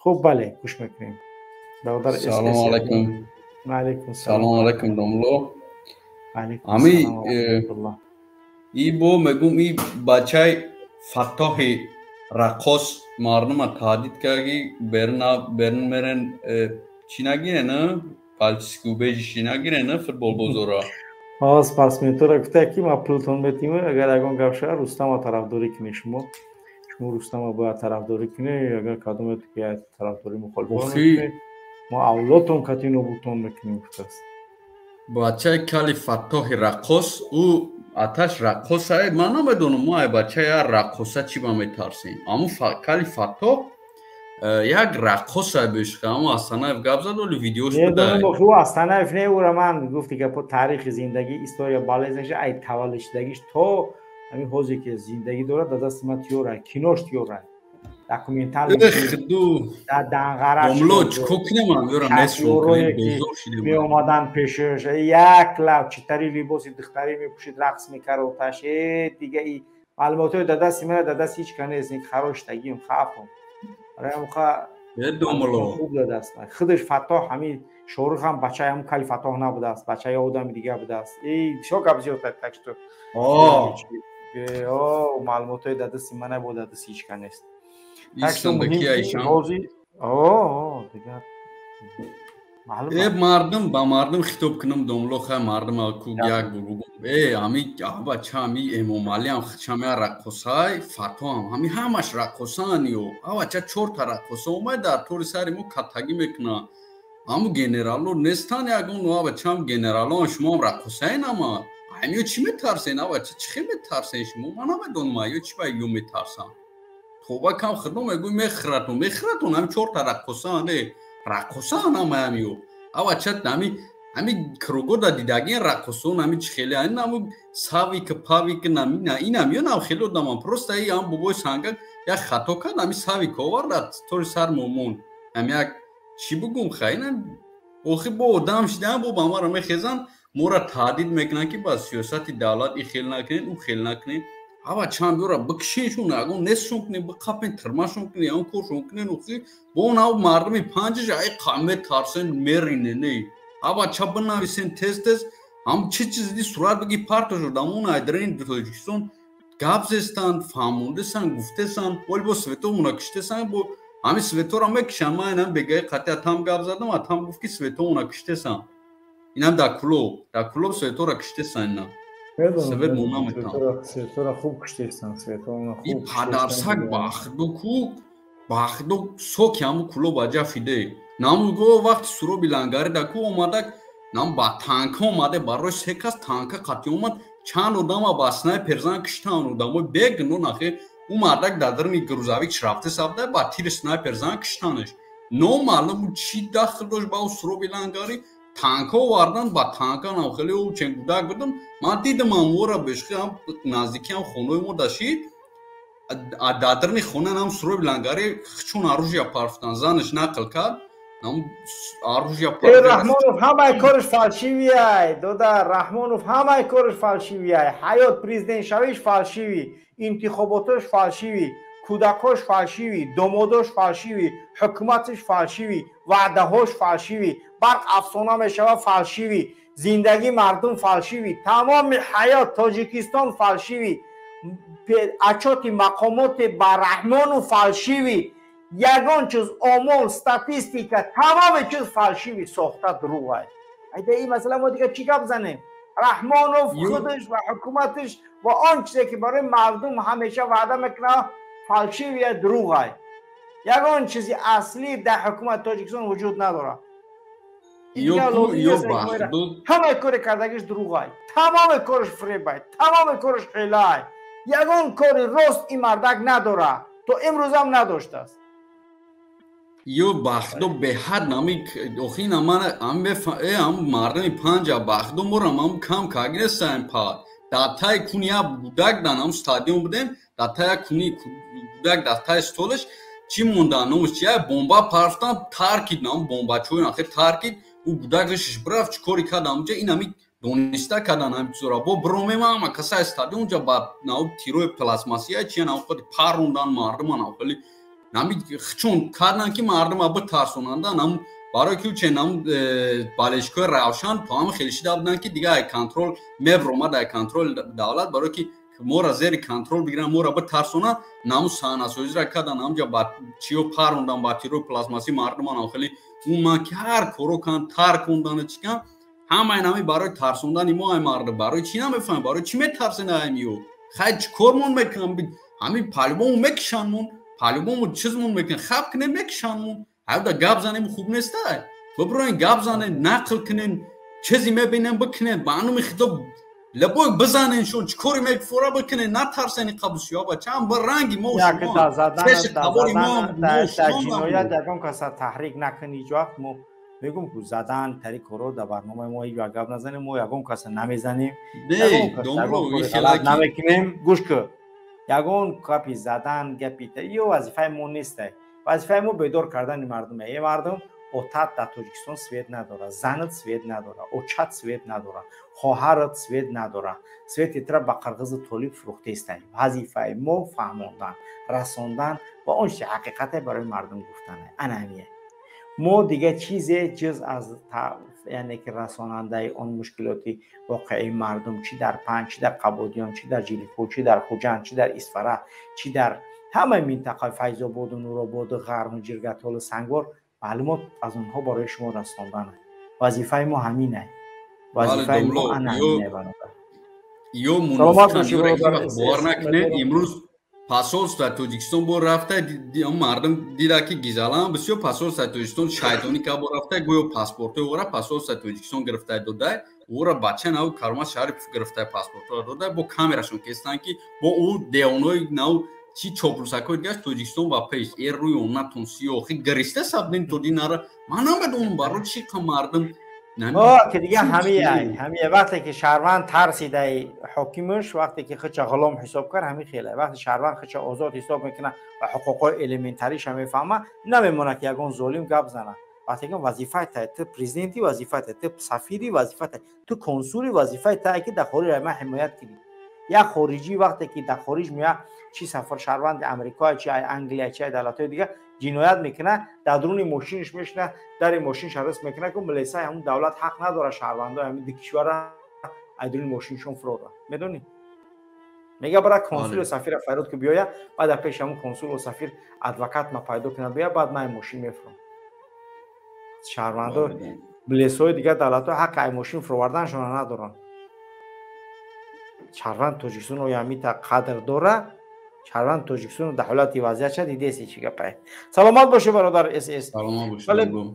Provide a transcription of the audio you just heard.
Хуб, бале, гӯш мекунем. Бародар. Салому алайкум. Алайкум. Салому алайкум, домло. Ами и бо мегум, и бачаи Фаттоҳи раққос мардума таҳдид кард, ки берна берн мерен, чӣ нагирен, политический убежище нагирен футболбозора. Ҳо, спортсментора гуфта, ки ма пултон метиму, агар ягон гап шавад, Рустама тарафдорӣ кунед. Шумо Рустама бояд тарафдорӣ кунед, агар кадомет ки тарафдорӣ мухолифат, мо авлодтон кати нобудтон мекунем, гуфтааст. Бачаи кали Фаттоҳи раққос, ӯ аташ раққосае, ман намедонам, мо ай бача я раққоса чӣ ба метарсем. Аму кали Фаттоҳ як раққоса бешха, аму Астанаев гап зад, оли видеош. Буда. Ӯ Астанаев не, ӯра ман гуфти гапо, таърихи зиндагӣ, история балезаша, ай таваллуд шудагиш то ҳамин ҳозе ки зиндагӣ дорад, дар дасти ман тиёра, кинош тиёра, документал. Данғара меомадан пешаш, як лав читари либоси духтарӣ мепӯшид, рақс мекард оташ. Дига и маълумотҳои дар дасти мана, дар дасти ҳеч ка нест, хароштагим хафм. Хуб дадаст худаш Фаттоҳ. Ҳамин Шорух ҳам бачаи ҳамун кали Фаттоҳ набудааст, бачаи одами дига будааст. Бисёр гап зиёд, так что маълумотҳои дар дасти мана бо дар дасти ҳеч ка нест. Так что муҳим дигар. Э, мардум, ба мардум хитоб кунам, домло, хай, мардум ку як бугум. Э, ами бача, ами Эмомалиам чамя раққосай, Фатоам, ҳами ҳамаш раққосаан. Ё авача чорта раққоса омад, дар тори сари мо каттагӣ мекунад. Ҳаму генерало нестан ягон, авачам генералоан, шумоам раққосаен ама. Ами ё чӣ метарсен, авача, чӣ хел метарсен шумо? Ман намедонам, ё чӣ ба ё метарсан. Тоба кам худо мегӯй, мехӯратон, мехӯратон, ҳами чорта раққосаан, э, раққосаан ҳамаям ё. Авача ҳами кругода дидагин раққосон, ҳами чӣ хеле наму савик павик инам ё нам хеле одаман. Просто и ҳам бобои сангак як хато кард, ҳами савик овард, тори сар момон. Ҳами як чӣ бугум, хай, инам охи бо одам шидаам, бо ба маро мехезан, моро таҳдид мекунанд, ки ба сиёсати давлат и хел накунед, ӯ хел накунед. Ава чанд бора бикшеншон, ягон нестшон кунед, биқапен, тирмашон кунед, ягон коршон кунед. Охи бо он ав мардуми панҷаш ай метарсен, мерине не. Ава ча бинависен тез тез, ҳам чӣ чиз ди сурат биги парто шудамон, айдарини Тоҷикистон гап зестанд, фаҳмондесан, гуфтесан, оли бо светомона киштесан, бо ҳамин светора мекишанд. Ман инам бегаи қатъи атам гап задам, атам гуфт, ки светомона киштесан. Инам дар Кулоб, дар Кулоб светора киштесан инам. Свет монам. Светора хуб киштесан, светона хуб. И падарсак бахдо ку бахдо соки ҳаму Кулоб аҷа фиде. Наму го вақти суроби лангари да ку омадак, нам ба танка омаде, барои се кас танка қатъи омад, чанд одама ба снайпер зан киштан, одамои бегно нахе. Ӯ мардак дар даруни грузовик рафте сабда, ба тири снайпер зан киштанеш. Номаълум чӣ дахл дошт ба ӯ суроби лангари. Танка овардан, ба танка нам хеле ӯ чен кӯдак будам, ман дидам амвора бешхи ҳам наздикиам хонаи мо дашид, дар даруни хона нам суроби лангари чун оружия парфтан, занаш нақл кард, нам оружия. Раҳмонов ҳамаи кориш фальшивый, дода. Раҳмонов ҳамаи кориш фальшивый. Ҳаёт, президентшавиш фальшивый, интихоботош фальшивый, кӯдакош фальшивый, домодош фальшивый, ҳукуматиш фальшивый, ваъдаҳош фальшивый, барқ афсона мешавад фальшивый, зиндагии мардум фальшивый, тамоми ҳаёт Тоҷикистон фальшивый, отчёти мақомоти ба Раҳмону фальшивый, ягон чиз, омор, статистика, тамоми чиз фальшивый, сохта, дурӯғай. Айда ин масъала мо дига чӣ гап занем? Раҳмонов худаш ва ҳукуматиш ва он чизе ки барои мардум ҳамеша ваъда мекунад, фальшивый, дурӯғай. Ягон чизи аслӣ дар ҳукумати Тоҷикистон вуҷуд надорад. Ҳамаи кори кардагиш дурӯғай, тамоми кориш фиребай, тамоми кориш ҳилай. Ягон кори рост ин мардак надорад, то имрӯзам надоштааст. Ё бахдо беҳад нами охи намана ам мардами панҷа бахдо морам ам кам кагнестаем па дар таи куни як гудак дан ам стадион будем, дар таи як куни гудак, дар таи столаш чӣ монда, номаш чи, як бомба парфтан, таркид, нам бомбачои нахе таркид, ӯ гудак ришиш бирафт, чӣ кори кард амҷа, ин ами дониста кардан ҳами чизора. Бо биромем ама каса стадион ҷа ба нав тирои пластмассия чи нав ходи парондан мардума нав хеле. Нами чун кардан ки мардума битарсонанда, нам барои ки чен нам болельщикои Равшан то ҳама хеле шида буданд, ки дига ай контроль мебромад, ай контроли давлат, барои ки моро зери контроль бигиранд, моро битарсонанд. Наму саҳнасозиро кардан, ҳамҷа чиё парондан, ба тирои пластмассӣ мардуманам хеле умуман ки ҳар коро кан таркондану чӣ кан, ҳамаи нами барои тарсондани мо. Ай мардум барои чӣ намефаҳмем, барои чӣ метарсен? Аймиё хай чӣ кормон мекунам? Ҳамин по-любому мекушанмон, по-любому чизмон мекунем, хаб кунем, мекушанмон. Ҳайда гап занем, хуб нестай? Биброен, гап занем, нақл кунем, чизе мебинем, бикунем, ба номи худо лабой бизанен шон, чӣ кори мекфора бикунен, натарсен. Қабусиё бачаам ба ранги мо. Ҷиноят ягон каса таҳрик накунӣ ҳеҷ вақт. Мо мегум ку задан тари коро дар барномаи мо ҳеҷ вақт гап назанем. Мо ягон каса намезанем, намекунем. Гӯш кӯ, ягон гапи задан, гапи ё вазифаи мо нестай. Вазифаи мо бедор кардани мардуме. Е мардум, отат дар Тоҷикистон свет надора, занат свет надора, очат свет надора, хоҳарат свет надора, свети тра ба қирғизу толиб фурӯхтаистай. Вазифаи мо фаҳмондан, расондан ва он чизи ҳақиқате барои мардум гуфтан. Ана ҳамие. Мо дига чизе ҷуз аз, яъне ки, расонандаи он мушкилоти воқеии мардум, чӣ дар Панҷ, чӣ дар Қабодиён, чӣ дар Ҷилипул, чӣ дар Хуҷанд, чӣ дар Исфара, чӣ дар ҳамаи минтақаи Файзободу, Нурободу, Ғарму, Ҷиргатолу, Сангвор, маълумот аз онҳо барои шумо расондан вазифаи мо ҳаминай. Вазифаи мо ана ҳаминай, бародар. Ё бовар накунед, имрӯз посольство Тоҷикистон бо рафта, мардум дида, ки гизалам бисёр посольство Тоҷикистон шайтонӣ ка бо рафта, гӯё паспортҳои ора посольство Тоҷикистон гирифта додай. Ора бача нав Каромат Шарипов гирифта, паспортҳоро додай, бо камерашон кестанд, ки бо ӯ девонои нав чи чоплусакҳои дигаш Тоҷикистон ба пеш э рӯи онатон сиёхи гириста сабдин то динара. Ман намедонам, барои чи қа мардум. Ки дига ҳамияй, ҳамия. Вақте ки шаҳрванд тарсидаи ҳокимаш, вақте ки худша ғулом ҳисоб кард, ҳамин хеле. Вақте шаҳрванд худша озод ҳисоб мекунад ва ҳуқуқҳои элементариша мефаҳма, намемонад, ки ягон золим гап зана. Вақте ки вазифаи тай, ту президенти, вазифаи тай, ту сафири, вазифаи тай, ту консули, вазифаи тай, ки дар хориҷ ма ҳимоят кунӣ. Як хориҷӣ вақте ки дар хориҷ меояд, чи сафар шаҳрванди Амрико, чи Англия, чи давлатҳои дигар, ҷиноят мекунад, дар дуруни мошинаш мешина, дари мошинша рис мекунад, ки милисаи ҳамун давлат ҳақ надорад шаҳрвандои ҳамин ду кишвара аз дуруни мошиншон фурора. Медонӣ, мега: бара консулу сафира фарёд ки биёя, баъд дар пеши ҳамун консулу сафир адвокат ма пайдо кунад, биёя, баъд ман мошин мефурам. Шаҳрвандо, милисаҳои дигар давлатҳо ҳаққи ай мошин фуроварданашонро надоранд. Шаҳрванд Тоҷикистон оё ҳамита қадр дора? Шаҳрванд Тоҷикистон дар ҳолати вазъият ша дидеси, чӣ гапае? Саломат бошӣ, бародар. Сс.